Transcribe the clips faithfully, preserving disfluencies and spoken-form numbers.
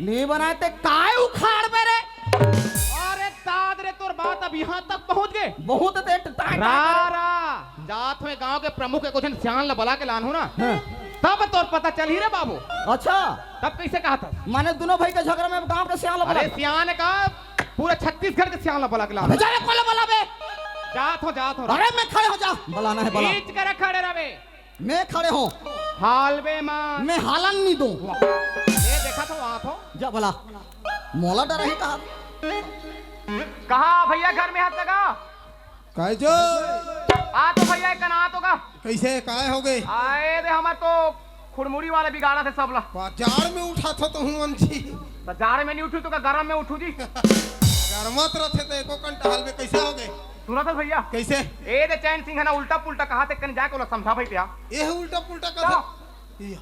नहीं बनाए ते काय उखाड़बे रे? अरे दाद रे, तोर बात अब यहाँ तक पहुँच गे। बहुत ते टाइट रा रा। जात हों गांव के प्रमुख के कुछ सियान ल बला के लानहूं ना, हाँ। तब तोर पता चलही रे बाबू। अच्छा। तब कैसे कहा था? माने दोनों भाई के झगड़ा में गांव के सियान ल बला अरे के सियान का पूरा छत्तीसगढ़ के सियान ल बला के लानहूं। अबे जा रे, कोला बलाबे। जात हों, जात हों। अरे मैं खड़े हों, जा। बलाना हे, बला। खींच कर खड़े रहे। मैं खड़े हों। हालबे मा। मैं हालन नहीं दूं। वाह। ये देखा था वहां तो। जा बला। मोला डर ही कहा। कहा भैया घर में हाथ लगा? काय जो? आ तो भैया, एक कना आ तो का? कैसे, काय होगे? आए रे, हमर तो खुड़मुड़ी वाला बिगाड़ा थे सब ला। वाह, जाड़ में उठा था तो हूँ अंची। तो जाड़ में नहीं उठू तो का गरम में उठू जी? गरमत रथे तो एको कंटा हाल में कैसे होगे? सुना था भैया? कैसे? ए दे चैन सिंह है ना, उल्टा पुल्टा कहा थे, कन जाके ओला समझा भाई प्या। ये है उल्टा पुल्टा कहा। क्या? ये।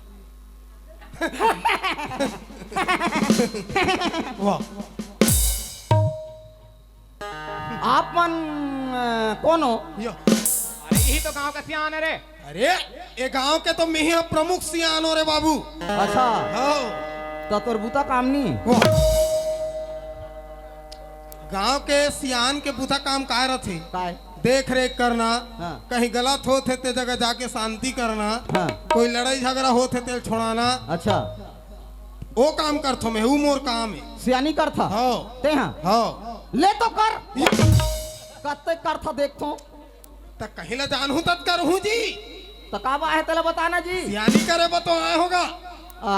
वाह। आप मन, अ, कौन हो? यो। अरे, यही तो गांव का सियान है रे। अरे, ये गांव के तो मैं ही प्रमुख सियान हो रे बाबू। अच्छा। हो। तो तोर बुता काम नहीं? वाह। गांव के सियान के बुता काम काय रथे? काय? देख रेख करना, हाँ। कहीं गलत होत हे ते जगह जाके शांति करना, हाँ। कोई लड़ाई झगड़ा होत हे तेल छोड़ाना। अच्छा। वो काम करथो मैं, वो मोर काम है। सियानी करथा? हाँ। ते हाँ? हाँ। ले तो कर। कत्ते करथा देखथो। त कहीं ला जानहूं तत करहूं जी। त का बा हे तेला बताना जी। सियानी करे बर तो आए होगा।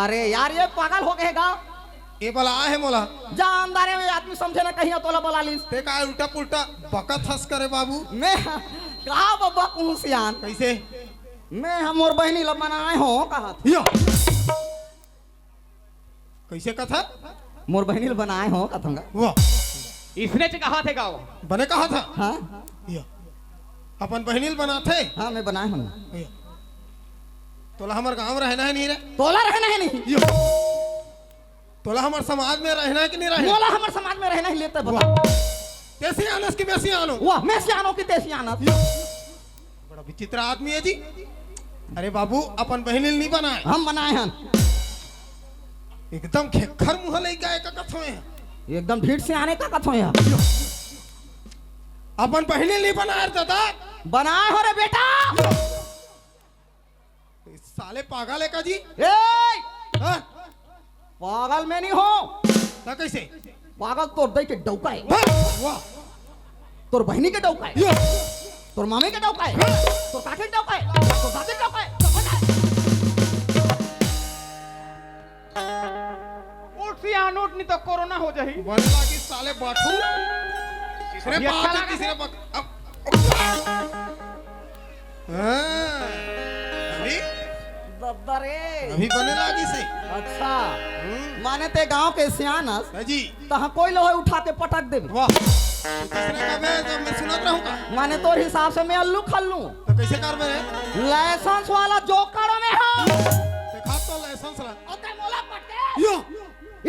अरे यार, ये पागल हो गए गा। ये बला आए हे मोला। जा अंधारे में आदमी समझे ना कहीं तोला बला लीस। ते का उल्टा पुल्टा बकत हस करे बाबू। मैं का बब्बा कहूं सियान। कैसे? मैं हम मोर बहिनी ला बनाए हों कहा था। यो। कैसे कथा? मोर बहिनी ल बनाए हों कथंगा। वाह। इसने च कहा थे गाओ। बने कहा था? हाँ। या। अपन बहिनी ल बनाथे? हाँ, मैं बनाए हों। या। तोला हमर गांव रहना है नहीं रे? तोला रहना है नहीं? यो। तोला हमर समाज में रहना है कि नहीं रहना? मोला हमर समाज में रहना ही लेते बता। वाह। ते सियान हस कि मैं सियान हों? वाह, मैं सियान हों कि ते सियान हस? यो। बड़ा विचित्र आदमी है जी। अरे बाबू, अपन बहिनी ल नहीं बनाए। हम बनाए हन। एकदम खेखर मुंह लइका है का कथों है। एकदम ढीठ सियान हे का कथों है। अपन बहिनी ल नहीं बनाए रे दादा। बनाए हों रे बेटा। साले पागल है का जी? ए! हाँ? पागल मैं नहीं हों। त कैसे? पागल तोर दई के डौका हे। हाँ, वाह। तोर बहिनी के डौका हे। यो। तोर मामी के डौका हे। हाँ। तोर काकी के डौका हे। तोर दादी के डौका हे। उठ सियान उठ, नहीं तो कोरोना हो जाही। बने लागी साले बाठू। तीसरे ये बात अच्छा है, लगा तीसरे है। बक-, अब हाँ, अभी? दद्दा रे। अभी बने लागी से। अच्छा। हम्म। माने ते गांव के सियान हस। हाँ जी। तहां कोई लो है उठा के पटक देबे। वाह। तो तीसरे का बे, तो मैं सुनत रहूं का? माने तोर हिसाब से मैं अल्लू खल्लू। तो कैसे करबे रे? लाइसेंस वाला जोकड़ो में हां। देखा तो लाइसेंस ला। अते मोला पटके। यो।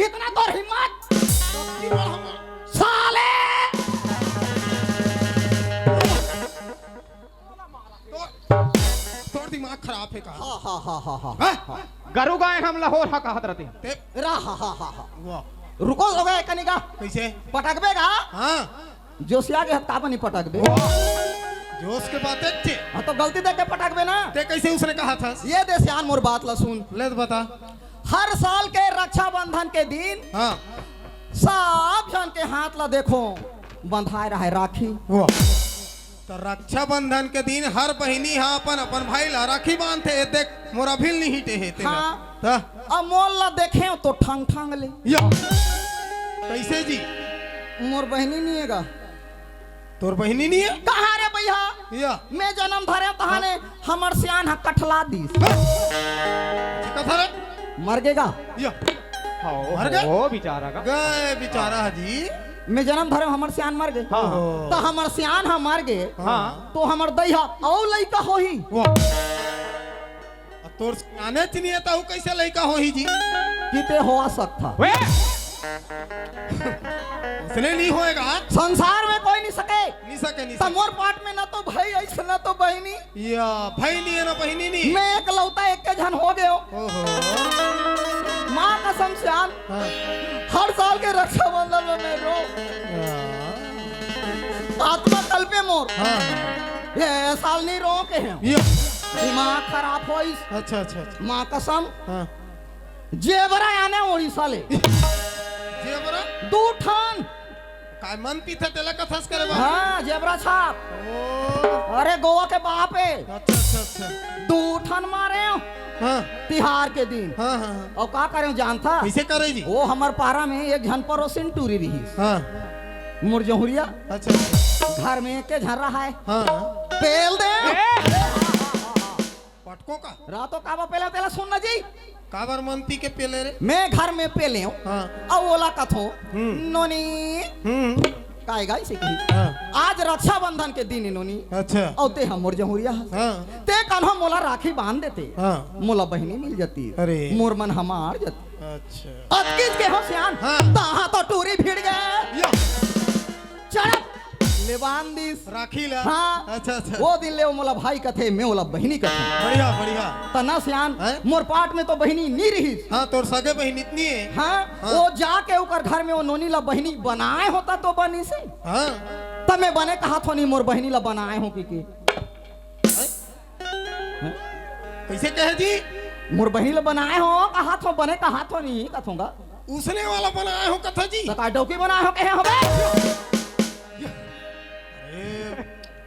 इतना तोर हिम्मत। तो की बोल हम? साले। तोर, तोर दिमाग खराब है का? हाँ, हाँ, हाँ, हाँ, हाँ। हैं? गरु गाय हम लाहौर हा कहत रहते हैं। ते रा, हा, हा, हा, हा। वाह। रुको, हो गए कनिका। कैसे? पटकबे का? हाँ। जोशिया के हत्ता बनी पटकबे। वाह। जोश के बात है थे। हाँ, तो गलती देख के पटकबे ना। ते कैसे उसने कहा था? ये दे सियान मोर बात ला सुन। ले तो बता। हर साल के रक्षाबंधन के दिन हाँ। सब झन के हाथ ला देखो, बंधाए रहे राखी। वाह। तो रक्षाबंधन के दिन हर बहिनी हा अपन, अपन भाई ला राखी बांधथे। ए देख, मोर अभी ल नहीं टे हे तेला। हाँ। त? अब मोर ला देखे तो ठंग ठंग ले। या। कैसे जी? मोर बहिनी नहीं हे गा। तोर बहिनी नहीं हे? कहाँ रे भैया? या। मैं जन्म धरे तहाने हमर सियान हा कठला दिस। हाँ। जी कथा रे? मर गे गा। या। हो, मर गे? हो, बेचारा का। गए बेचारा जी। मैं जन्म धरे हमर सियान मर गे। हाँ। ओहो। तो हमर सियान हा मर गे। हाँ। तो हमर दई हा अउ लइका होही। वाह। अब तोर सियाने च नहीं हे, तो कैसे लइका होही जी? किते होवा सकथा। वे! उसने नहीं होएगा। संसार में कोई नहीं सके। नहीं सके, नहीं त सके। मोर पाट में ना तो भाई अइस, ना तो बहिनी। या, भाई नहीं हे ना बहिनी नहीं। मैं एकलौता एक के झन हो गयो। ओहो। माँ कसम सियान, हाँ। हर साल के रक्षाबंधन में मैं रो। हाँ। आत्मा कलपे मोर। हाँ। ये साल नहीं रो के हैं। ये। दिमाग खराब होइस। अच्छा, अच्छा, अच्छा। माँ कसम। हाँ। जेबरा आने उड़ीसा ले। जेबरा? दू ठन। काय मन पीथे तेला कथस करे बा? हाँ, जेबरा छाप। ओ। अरे गोवा के बाप है। अच्छा, अच्छा, अच्छा। दू ठन मारे हो। हाँ। तिहार के दिन। हाँ, हाँ, हाँ। और का करे जानथा? कैसे करे जी? वो हमर पारा में एक झन परोसिन टूरी रहिस। हाँ। मुरजहुरिया। अच्छा, अच्छा। घर में एक झन रहा है। हाँ। पेल दे। पटको का? रातो काबर पेले तेला सुन ना जी। काबर मन पी के पेले रे? मैं घर में पेले हूँ। हाँ। अब ओला कथो, हम्म। नोनी। हम्म। काय गाय से कही? हाँ। आज रक्षाबंधन के दिन ए नोनी। अच्छा। और ते हमर जहुरिया हस। हाँ। ते कन्हो मोला राखी बांध देते। हाँ। मोला बहिनी मिल जाती। अरे। मोर मन हमार जाती। अच्छा। अतकीच के हो सियान। हाँ। तहाँ तो टूरी भिड़ गए। या। चढ़त ले बांध दिस। राखी ला। हाँ। अच्छा, अच्छा। वो दिन ले वो मोला भाई कथे, मैं ओला बहिनी कथे। बढ़िया, बढ़िया। त ना सियान, हैं? मोर पाट में तो बहिनी नी रहिस। हाँ, तोर सगे बहिनी इतनी है। हाँ, हाँ। वो जाके ओकर घर में वो नोनी ला बहिनी बनाए होता तो बनिसे। हाँ। त मैं बने कहाथों नी मोर बहिनी ला बनाए हो कि के। हैं? कैसे कहे जी? मोर बहिनी ला बनाए हो, कहाथों, बने कहाथों नी, कथोंगा। उसने वाला बनाए हो कथा जी। त का डौकी बनाए हो कहे हो बे? अरे,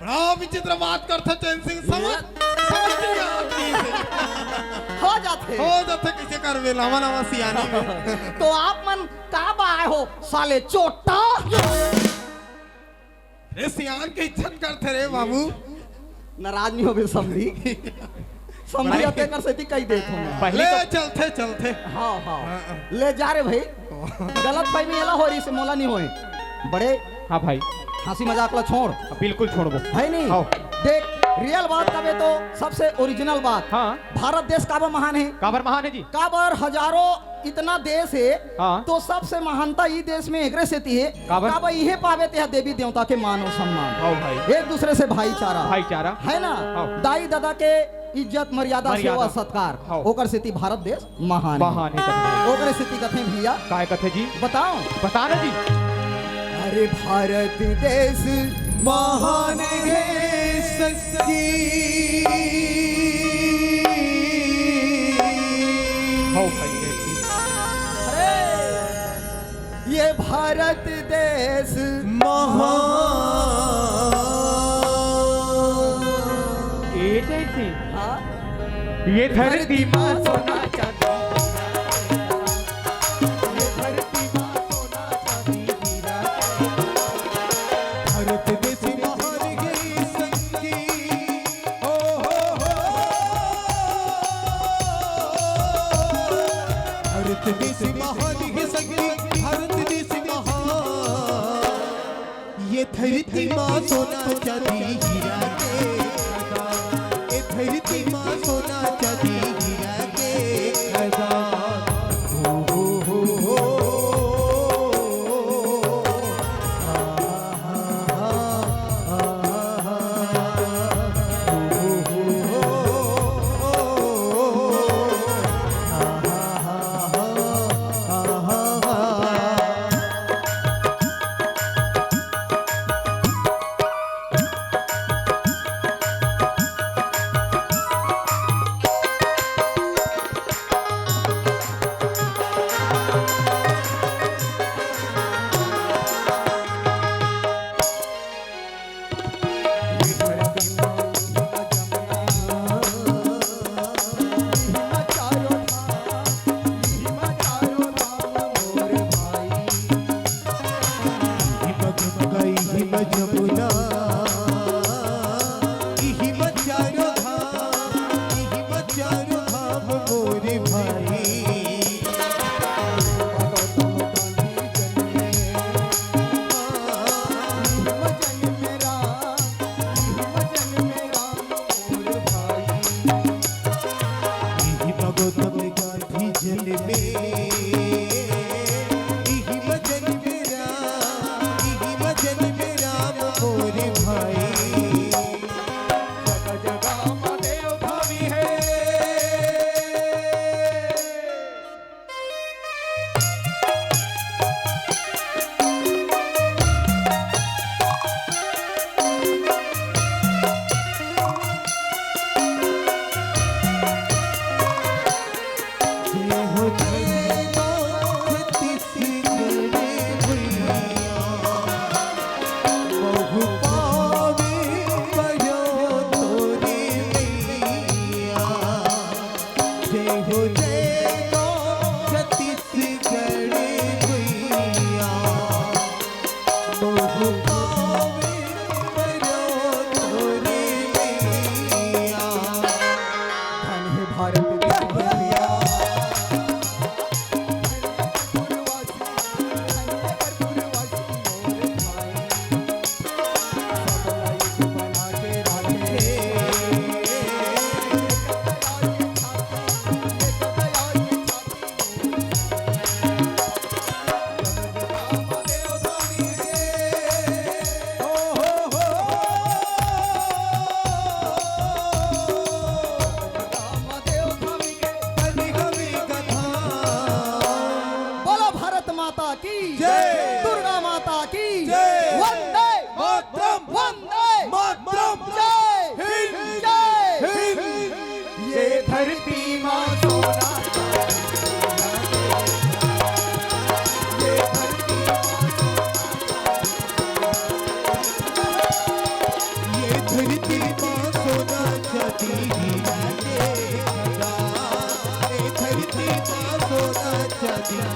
बड़ा विचित्र बात करथे चैन सिंह, समझ, ये समझ नहीं आती है। हो जाथे। हो जाथे, कैसे करबे, नवा नवा सियानी में। तो आप मन का बाय हो, साले चोट्टा? रे सियान के इज्जत करथे रे बाबू। नाराज नहीं होबे समधी। समधी बड़ा आते कर सेती कही देत हूँ मैं। पहली ले तो चलथे, चलथे। हाँ, हाँ। हाँ, हाँ। ले जा रे भाई। गलत फहमी एला हो रही से मोला नहीं होए। बड़े हाँ भाई। हंसी मजाक ला छोड़। बिल्कुल छोड़बो। है नहीं? हाँ। देख, रियल बात कबे तो सबसे ओरिजिनल बात। हाँ। भारत देश काबर महान है? काबर महान है जी? काबर हजारों इतना देश है, हाँ। तो सबसे महानता ई देश में एकरे सेती है। काबर? काबर इहे पावे ते देवी देवता के मान और सम्मान। हाँ भाई। एक दूसरे से भाईचारा। भाईचारा। है ना? हाँ। दाई ददा के इज्जत, मर्यादा, मर्यादा। सेवा, सत्कार, हाँ। ओकर सेती भारत देश महान हे। महान हे कथे। ओकरे सेती कथे भैया। काय कथे जी? बताओ। बता ना जी। अरे भारत देश महान हे सखी। हो भाई। अरे ये भारत देश महान। ए जैसी। हाँ। ये धरती माँ सोना चांदी। ये धरती माँ सोना चांदी हीरा। भारत देश महान हे संगी। ओ हो हो। भारत देश महान हे संगी। भारत देश महान। ये धरती माँ सोना चांदी हीरा के खदान। ये धरती माँ सोना चांदी हीरा के खदान। हो, हो, हो, हो।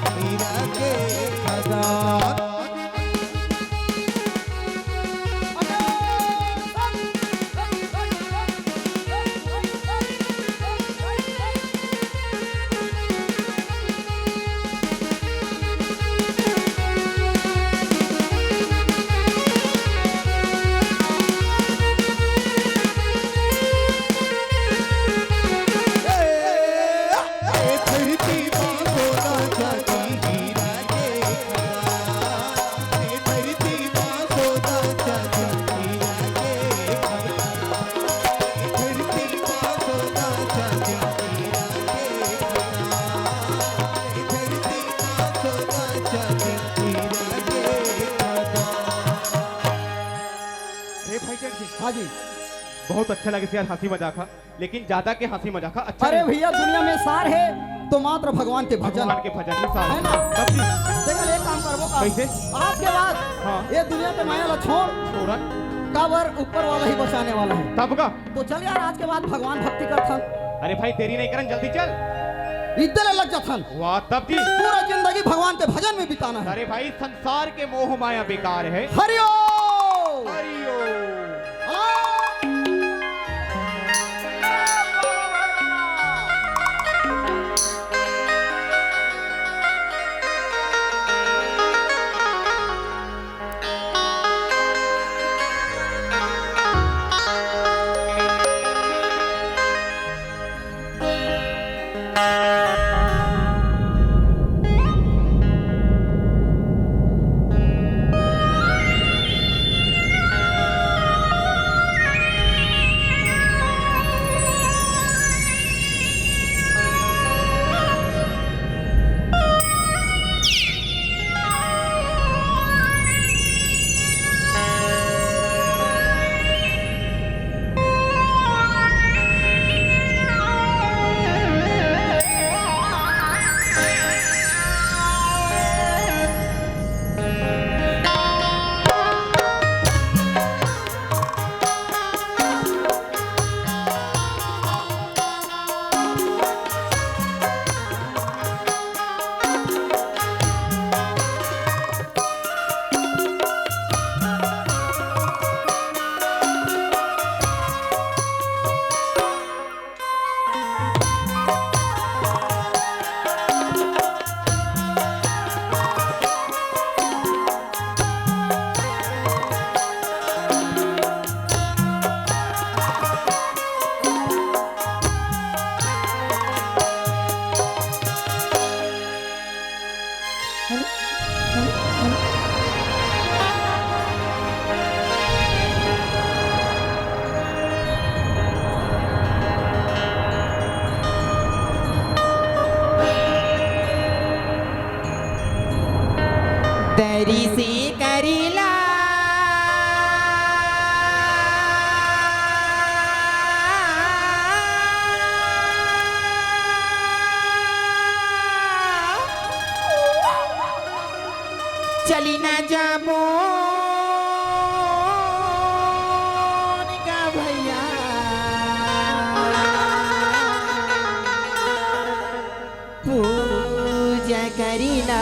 हीरा के खदान। अरे भाई सेठ जी, हाँ जी। बहुत अच्छा लगे यार, हंसी मजाक हा, लेकिन ज्यादा के हंसी मजाक हा अच्छा अरे नहीं। भैया, दुनिया में सार है तो मात्र भगवान के भजन। भगवान के भजन ही सार है ना? तब भी। देखा, एक काम करबो का? कैसे? आज के बाद हाँ। ये दुनिया के माया ला छोड़। छोड़न। काबर ऊपर वाला ही बचाने वाला है। तब का? तो चल यार, आज के बाद भगवान भक्ति करथन। अरे भाई, देरी नहीं करन, जल्दी चल। इधर लग जाथन। वाह, तब जी। पूरा जिंदगी भगवान के भजन में बिताना है। अरे भाई, संसार के मोह माया बेकार है। हरिओम। हरिओम। आ। दरी से करेला चली ना जाबो निका भैया, पूजा करीला,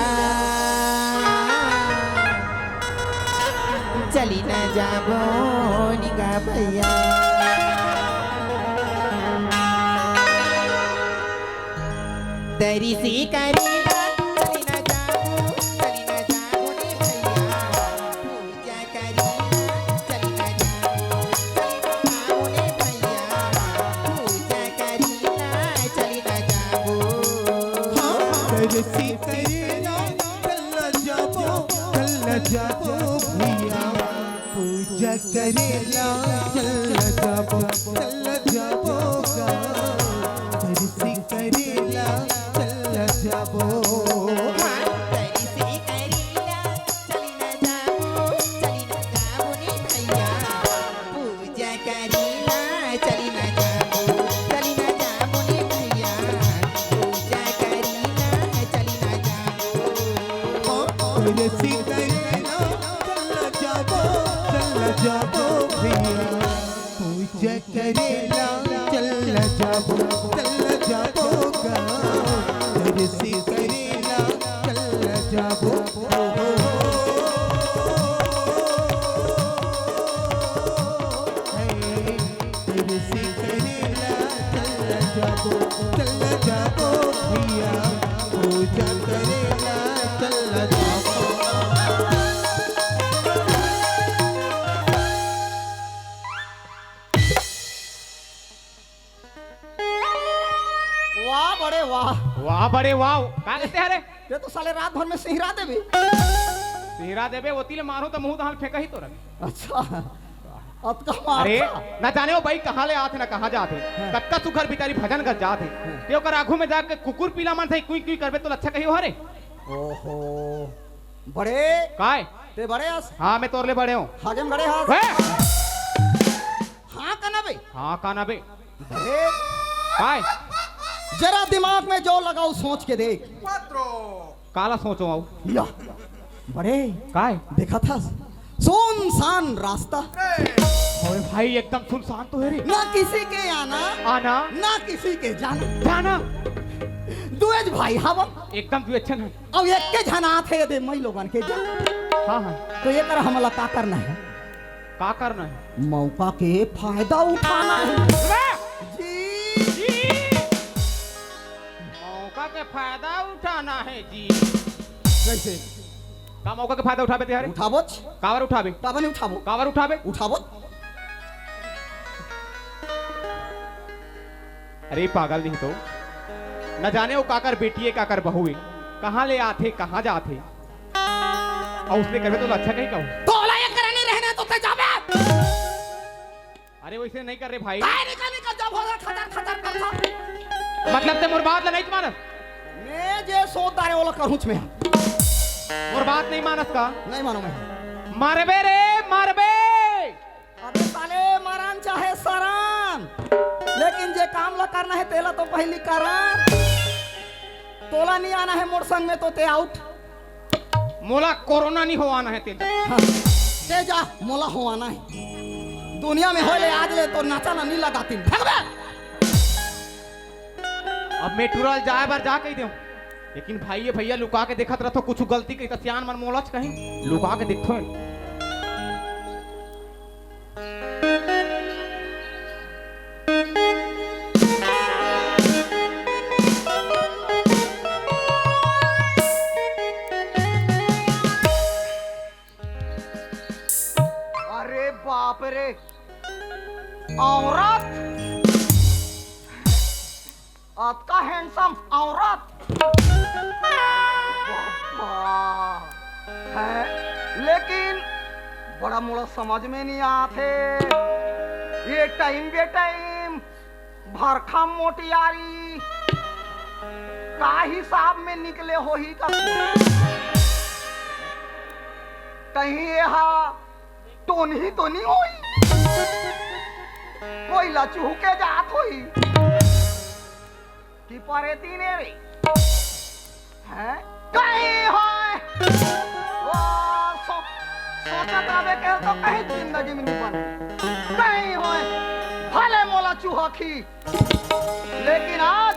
चली ना जाबो निका भैया। दरी से करेला, चली ना जाबो, चली ना जाबो रे भैया। पूजा करेला, चली ना जाबो, चली ना जाबो रे भैया। पूजा करेला, चली ना जाबो। हाँ, दरी से करेला, चल ना जाबो, चल ना जाबो भैया। पूजा करेला चल जाबो, चल जाबो गा। दरी से करेला चल जाबो। हाँ, दरी से करेला चल ना जाबो, चल ना जाबो रे भैया। पूजा करेला चल ना जाबो, चल ना जाबो रे भैया। पूजा करेला चल ना जाबो। दरी से करेला चल जाबो, चल जाबो भैया। पूजा करेला चल जाबो, चल जाबो गा। दरी से करेला चल जाबो, ओ हो हो, हे, तेरे से करेला चल जाबो, चल जाबो भैया, पूजा करेला चल जाबो। वाह बड़े वाह। वाह बड़े वाह। का कहते हैं रे? ये तो साले रात भर में सिहरा देबे। सिहरा देबे, ओती ले मारो तो मुंह तहां फेंका ही तो रहे। अच्छा, अतका मार अरे, था। ना जाने वो बाई कहाँ ले आथे, ना कहाँ जाथे। हाँ। कतका सुघर बिचारी भजन कर जाथे। हाँ। ते ओकर आगू में जाके कुकुर पीला मन से कुई कुई करबे तो अच्छा कही हो रे। ओहो, बड़े। काय? ते बड़े हस। हाँ, मैं तोर ले बड़े हूँ। हाजम बड़े हस। ए! हाँ का ना बे? हाँ का ना बे? अरे, काय? जरा दिमाग में जो लगाओ, सोच के देख। काला सोचो आओ। या, बड़े। काय? देखा था, सुनसान रास्ता। अरे भाई, एकदम सुनसान तो है रे। ना किसी के आना, आना। ना किसी के जाना। जाना। दुएज भाई हवा। एकदम दुएज छन। अब एक के झन आथे दे मई लोगन के जा। हाँ, हाँ। तो ये कर हमला का करना है? का करना है? मौका के फायदा उठाना है। अरे! जी। जी। मौका के फायदा उठाना है जी। कैसे? का मौका के फायदा उठाबे ते हरे? उठाबोच। काबर उठाबे? काबर नहीं उठाबो? काबर उठाबे? उठाबो। अरे पागल नहीं तो, न जाने वो काकर बेटी है, काकर बहू है, कहाँ ले आथे, कहाँ जाथे, अउ उसने करबे तो अच्छा कहीं कहूँ। तोला ये करे नहीं रहने तो ते जाबे। अरे वैसे नहीं कर रे भाई। काय नहीं कर, नहीं कर, जब होगा खतर खतर कर था। मतलब ते मोर बात ला नहीं मानस? मैं जे सोच डारे ओला करूँच मैं। मोर बात नहीं मानस का? नहीं मानो मैं। मरबे रे, मरबे। अबे साले, मरन चाहे सरन, लेकिन जे काम ला करना है, तेला तो पहली करन। तोला नहीं आना है मोर संग में, तो ते आउट। मोला कोरोना नहीं होवाना है, ते जा। हाँ, ते जा, मोला होवाना है। दुनिया में होए ले आज ले तो नाचा ना नहीं लगाती। भाग बे। अब मैं टुरल जाए बर जा कही देऊं, लेकिन भाई ये भैया लुका के देखत रहथो, कुछ गलती कही त सियान मन मोलच कहीं लुका के देखथो। अरे बाप रे, औरत, अतका हैंडसम औरत। बाबा। है, लेकिन बड़ा मोला समझ में नहीं आथे। ये टाइम बे टाइम भरखा मोटियारी का हिसाब में निकले होही का? कहीं ये हा टोनही तो नहीं होई? कोई लचहू के जात होई? कि परेती ने रे? हैं? कहीं होय। वो सो-, सोचत रहे के तो कहीं जिंदगी में नहीं बने। कहीं होय। भले मोला चुहकी, लेकिन आज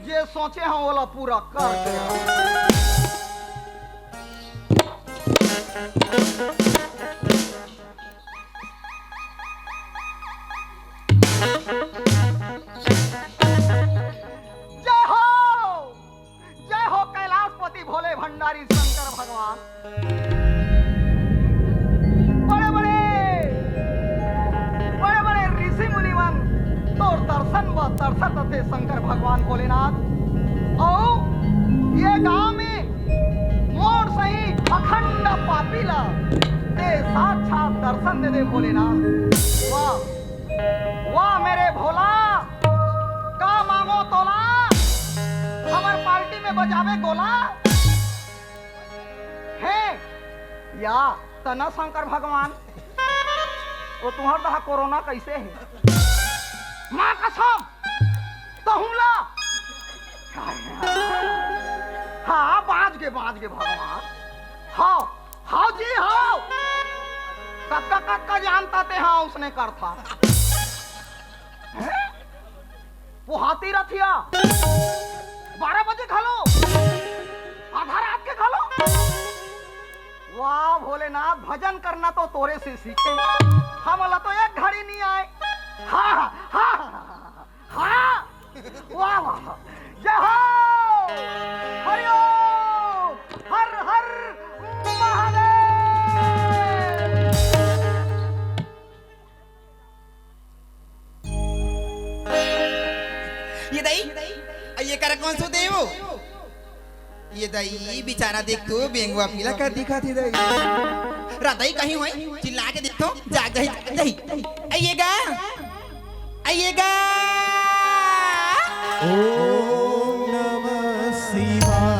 जे सोचे हंव ओला पूरा करके रहंव। जय हो, जय हो कैलाशपति भोले भंडारी शंकर भगवान। बड़े बड़े, बड़े बड़े ऋषि मुनि मन तोर दर्शन बर तरसत रथे शंकर भगवान भोलेनाथ। अउ ये गांव में मोर सही अखंड पापी ला ते साक्षात दर्शन दे दे भोलेनाथ। वाह, वाह मेरे भोला, का मांगों तोला, हमर पार्टी में बजाबे गोला। हे या तना शंकर भगवान, वो तुम्हर दहा कोरोना कैसे हे? माँ कसम, तहूँ ला। हाँ, बाँच गे, बाँच गे भगवान। हाँ, हाँ जी, हाँ। कतका, कतका जानता ते, हाँ, उसने करथा। हैं? वो हाथी रथिया। बारह बजे घलो। आधा रात के घलो। ना, भजन करना तो तोरे से सीखे। हमला तो एक घड़ी नहीं आए। हाँ, हाँ, हाँ, हाँ। वाह, वाह। जय हो। हरि ओम। हर हर महादेव। ये दाई, ये करा कौन सो देव? ये दाई, बिचारा देख तो बेंगवा पीला कर दिखा थे दाई। रात दाई कहीं होई, चिल्ला के देख तो, जाग जाही, जाग जाही। आइएगा, आइएगा। ओम नमः शिवाय।